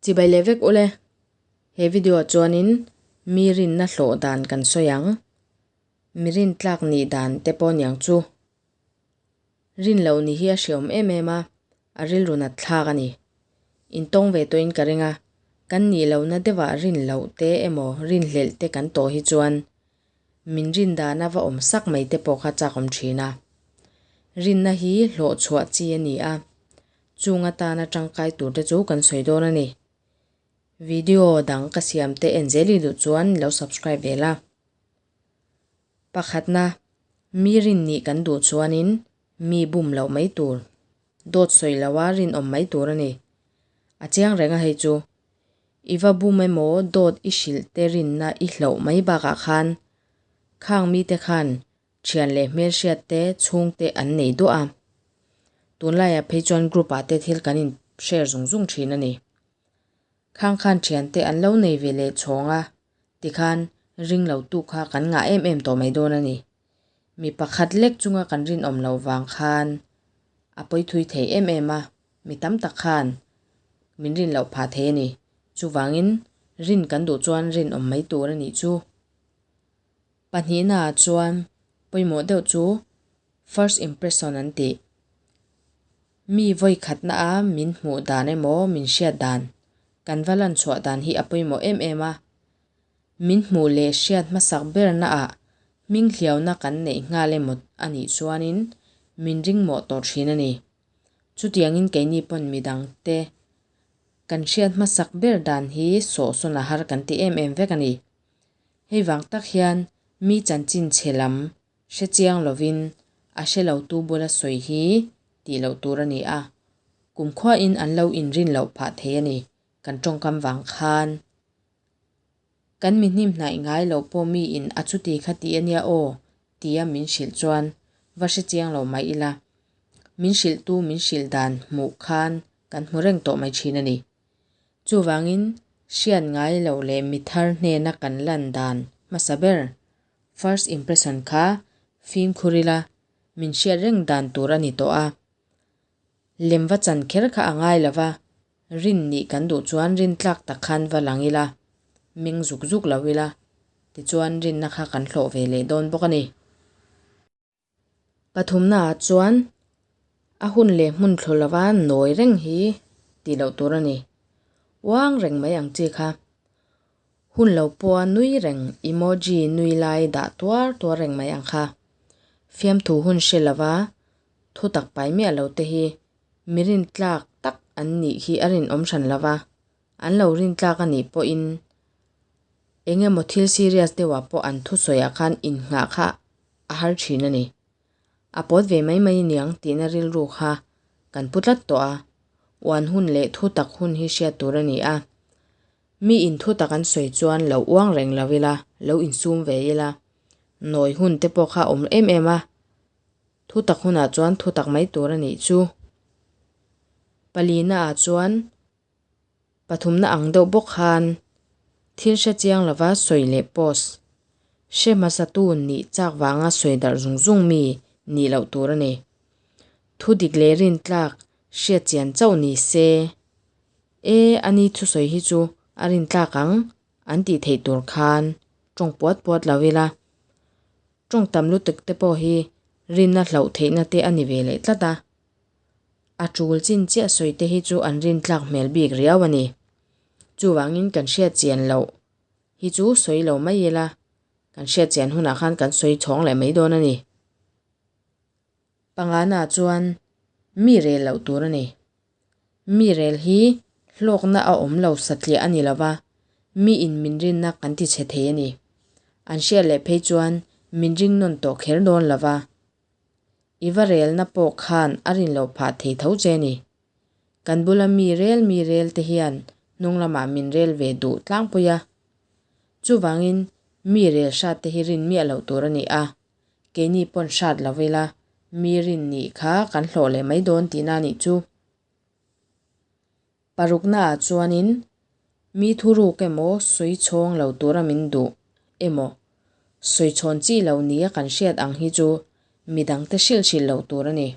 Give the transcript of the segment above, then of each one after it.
Chibai leh vek ule. He video ah chuanin mi rinna hlawh dan kan sawi ang. Mi rintlak nih dan te pawh niang chu. Rin loh ni hi a hreawm em em a, a rilru nat thlak a ni. Intawng ve tawhin ka ring a, kan nih lohna deuhah rin loh te emaw rinhlelh te kan tawh hi chuan min rin dana va awm sak mai te pawh kha chak awm thin a. Rinna hi hlawh chhuah chi a ni a, chung atana tangkai tur te chu kan sawi dawn a ni. Video dang ka siam te en zel i duh chuan lo subscribe ve la. Pakhatna, mi rin nih kan duh chuanin mi bum loh mai tur, dawt sawi loha rinawm mai tur a ni. A chiang reng a hei chu. I va bum emaw dawt i hrilh te rinna i hloh mai bakah khan khang mite khan thian leh hmelhriat te chhungte an nei duah a. Tunlaiah phei chuan group ah te thil kan in share zung zung thin a ni. Khang khan thiante an lo nei ve leh chhawng a, tikhan ring lo tu kha kan ngah em em tawh mai dawn a ni. Mi pakhat lek chunga kan rinawm loh vang khan a pawi thui thei em em a, mi tam tak khan min rin loh phah thei a ni. Chuvangin rin kan duh chuan rinawm mai tur a nih chu. Pahnihnaah chuan pawimawh deuh chu first impression an tih. Mi vawi khatna a min hmuh dan emaw min hriat dan, kan va lan chhuah dan hi a pawimawh em em a. Min hmuh leh hriat hmasak bernaah hming hliauna kan neih nghal emaw a nih chuanin min ringmawh tawh thin a ni. Chutiangin keini pawn midangte kan hriat hmasak ber dan hi sawhsawn a har kan ti em em vek a ni. Hei vang tak hian mi chanchin chhe lam hre chiang lovin a hre lotu bula sawi hi tih loh tur a ni a, kumkhuain an lo inrin loh phah thei a ni kan tawngkam vang khan. Kan mi hnim hnaih ngai lo pawh miin a chuti kha ti a nia aw tia min hrilh chuan va hre chiang lo mai ila, min hrilhtu min hrilh dan hmuh khan kan hmu reng tawh mai thin a ni. Chuvangin, hriat ngai loh leh mi thar hnena kan lan dan hmasa ber, first impression, kha fimkhur ila min hriat reng dan tur a ni tawh a. Lem va chan kher kha a ngai lo va, rin nih kan duh chuan rin tlak tak khan va lang ila, meng zuk zuk lo ila, tichuan rinna kha kan hlawh ve leh dawn bawk a ni. Pathumnaah chuan a hun leh hmun thlu lova nawi reng hi tih loh tur a ni. Uang reng mai ang chi kha. Hun lo pawha nui reng emoji nui lai dah tuar tuar reng mai ang kha. Fiamthu hun hre lova thu tak pai miah lo te hi mi rintlak tak an nih hi a rinawm hran lova, an lo rintlak a nih pawhin eng emaw thil serious deuhah pawh an thusawiah khan innghah kha a har thin a ni. A pawt ve mai mai aniang tihna rilru kha kan pu tlat tawh a, uan hun leh thu tak hun hi hriat tur a ni a. Mi in thu tak an sawi chuan lo uang reng lo ila, lo insum ve ila, nawi hun te pawh kha a awm em em a, thu tak hunah chuan thu tak mai tur a nih chu. Palina ah chuan Pathumna ang deuh bawk khan thil hre chiang lova sawi leh post hre hmasatu nih chak vanga sawi darh zung zung mi nih loh tur a ni. Thu dik leh rintlak hriat chian chauh ni se, E, ani thusawi hi chu a rintlak ang an tih theih tur khan tawng puat puat lo ila. Tawng tam lutuk te pawh hi rinna hlauh theihna te a ni ve leh tlat a. A tul chin chiah sawi te hi chu an rintlak hmel bik riau a ni. Chuvangin kan hriat chian loh hi chu sawi lo mai ila, kan hriat chian hunah khan kan sawi chhawng leh mai dawn a ni. Pangana chuan mi rel loh tur a ni. Mi rel hi hlawkna a awm lo satliah a ni lo va, mi in min rinna kan ti chhe thei a ni. An hriat leh phei chuan min ring nawn tawh kher dawn lo va, I va relna pawh khan a rin loh phah thei tho che ni. Kan bula mi rel mi rel te hian hnung lamah min rel ve duh tlangpui a. Chuvangin mi rel hrat te hi rin miah loh tur a ni a, keini pawn hrat lo ila mi rin nih kha kan hlawh leh mai dawn tihna a nih chu. Paruknaah chuanin mi thuruk emaw sawi chhawng lo tura min duh emaw sawi chhawn chi lo nia kan hriat ang hi chu midangte hrilh hrilh loh tur a ni.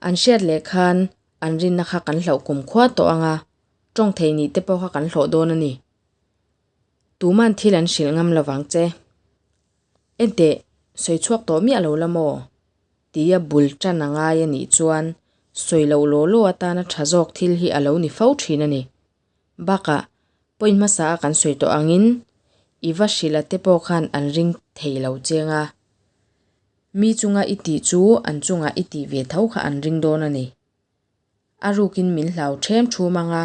An hriat leh khan an rinna kha kan hlauh kum khua tawh ang a, Tawng thei nih te pawh kha kan hlawh dawn a ni. Tuman thil an hrilh ngam lovang che. Enteh, sawi chhuak tawh miah lo la maw? Tia bul tan a ngai a nih chuan sawi loh law law atana tha zawk thil hi a lo ni fo thin a ni. Bakah, point hmasa a kan sawi tawh angin i va hrilh a te pawh khan an ring thei lo cheng a. Mi chunga i tih chu an chungah i tih ve tho kha an ring dawn a ni. A rukin min hlau ṭhem ṭhum ang a.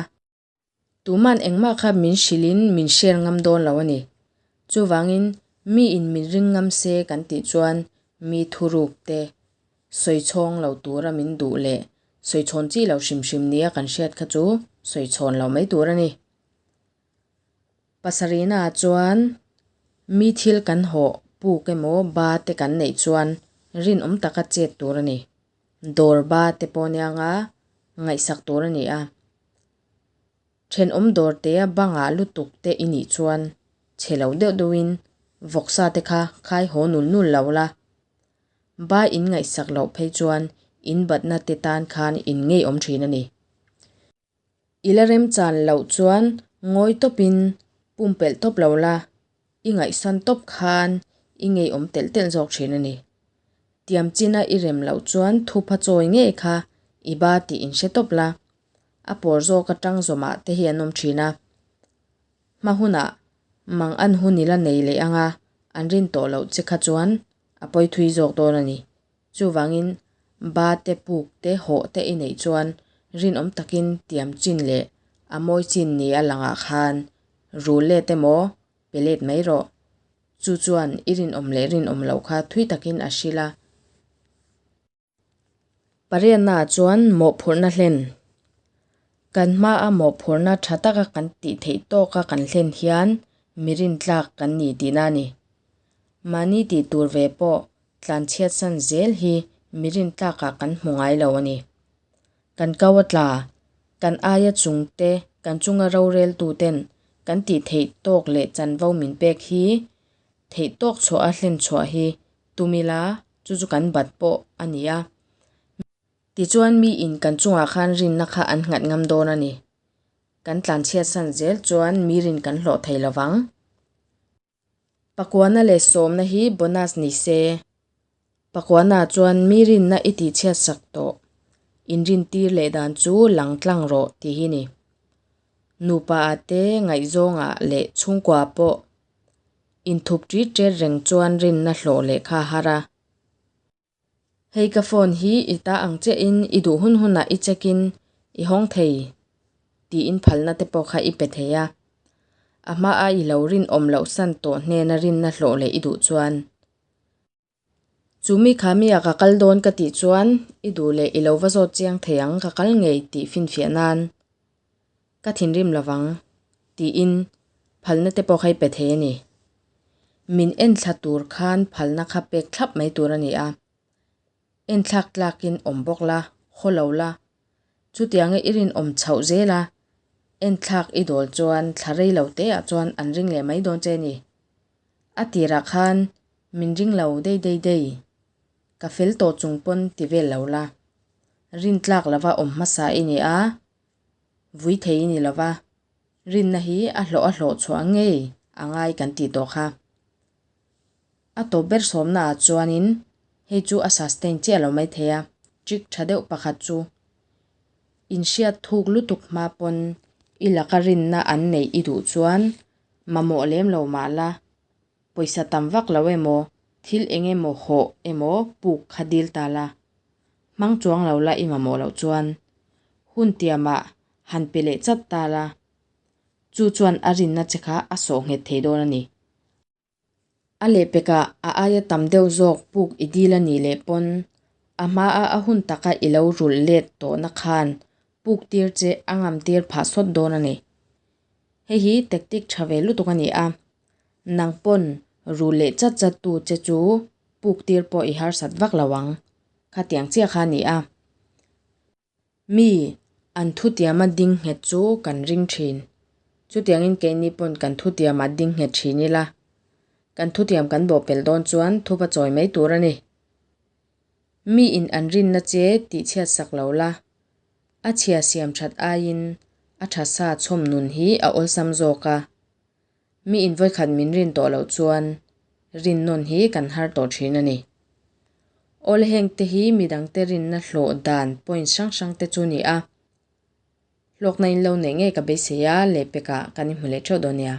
Tuman engmah kha min hrilhin min share ngam dawn lo a ni. Chuvangin miin min ring ngam se kan tih chuan mi thuruk te sawi chhawng lo tura min duh leh sawi chhawn chi lo hrim hrim nia kan hriat kha chu sawi chhawn lo mai tur a ni. Pasarihna ah chuan mi thil kan hawh puk emaw ba te kan neih chuan rinawm taka chet tur a ni. Dawr ba te pawh anianga ngaihsak tur a ni a. Thenawm dawr tea bangah lutuk te i nih chuan chhe lo deuh deuhin vawksa te kha khai haw nul nul lo la. Ba in ngaihsak loh phei chuan in batna te tan khan in ngeiawm thin a ni. I la remchan loh chuan ngawi tawpin pumpelh tawp lo la, i ngaihsan tawp khan i ngeiawm telh telh zawk thin a ni. Tiam china i rem loh chuan thupha chawi ngei kha i ba tih inhre tawp la, a pawr zawk atang zawmah te hi an awm thin a. Hma hunah mang an hun i la nei leh anga an rin tawh loh che kha chuan a pawi thui zawk dawn a ni. Chuvangin ba te puk te hawh te i neih chuan rinawm takin tiam chin leh a mawi chin ni a langah khan rul let emaw pe let mai rawh. Chu chuan i rinawm leh rinawm loh kha thui takin a hrilh a. Pariatnaah chuan mawhphurhna hlen. Kan hmaa mawhphurhna tha taka kan tih theih tawka kan hlen hian mi rintlak kan ni tihna a ni. Mahni tih tur ve pawh tlanchhiatsan zel hi mi rintlakah kan hmu ngai lo a ni. Kan kau a tla, kan aia chungte, kan chunga roreltuten kan tih theih tawk leh chanvo min pek hi theih tawk chhuah a hlen chhuah hi tum ila chu chu kan bat pawh a ni a. Tichuan miin kan chungah khan rinna kha an nghat ngam dawn a ni. Kan tlanchhiatsan zel chuan mi rin kan hlawh thei lo vang. Pakuana leh sawmna hi bonus ni se. Pakuana chuan mi rinna i tihchhiatsak tawh inrintir leh dan chu lang tlang rawh tih hi ni. Nupa ah te ngaihzawngah leh chhungkua pawh Inthup ṭit ṭet reng chuan rinna hlawh leh kha a har a. Hei ka phone hi i ta ang chiahin i duh hun hunah i check in i hawng thei tiin phalna te pawh kha i pe thei a. A hmaa i lo rinawm loh san tawh hnena rinna hlawh leh i duh chuan. Chu mi kha mi ah ka kal dawn ka tih chuan i duh leh i lo va zawt chiang thei ang ka kal ngei tih finfiah nan ka thinrim lovang tiin phalna te pawh kha i pe thei a ni. Min enthla tur khan phalna kha pek thlap mai tur a ni a, enthlak tlakin awm bawk la, haw lo la, chutianga i rinawm chhoh zel a, enthlak i dawl chuan thla rei lo te ah chuan an ring leh mai dawn che a ni. A tirah khan min ring lo dei dei dei, ka fel tawh chung pawn ti vel lo la. Rintlak lova awm hmasa i ni a, vui thei i ni lova, rinna hi a hlawh a hlawh chhuah ngei a ngai kan tih tawh kha. A tawp ber sawmna ah chuanin hei chu a sustain chiah lo mai thei a, trick tha deuh pakhat chu inhriat thuk lutuk hma pawn i laka rinna an neih i duh chuan Mamawh lem lo mah la, pawisa tam vak lo emaw, thil eng emaw hawh emaw puk kha dil ta la. Hmang chuang lo la i mamawh loh chuan hun tiamah han pe leh chat ta la, chu chuan a rinna che kha a sawh nghet thei dawn a ni. A lehpekah a aia tam deuh zawk puk i dil a nih leh pawn a hmaa a hun taka i lo rulh let tawhna khan puk tir che a ngam tir phah sawt dawn a ni. Hei hi tactic tha ve lutuk a ni a, nang pawn rulh leh chat chat tu che chu puk tir pawh i harsat vak lo ang, khatiang chiah kha a ni a. Mi, an thutiama ding nghet chu kan ring thin. Chutiangin keini pawn kan thutiamah ding nghet thin ila, kan thutiam kan bawhpelh dawn chuan thupa chawi mai tur a ni. Miin an rinna che tihchhiat sak lo la, a chhia siam that aiin A tha sa chhawm nun hi a awlsam zawk a. Mi in vawikhat min rin tawh loh chuan rin nawn hi kan har tawh thin a ni. Awle heng te hi midangte rinna hlawh dan point hrang hrang te chu ni a. Hlawkna in lo neih ngei ka beisei a, lehpekah kan inhmu leh theuh dawn nia.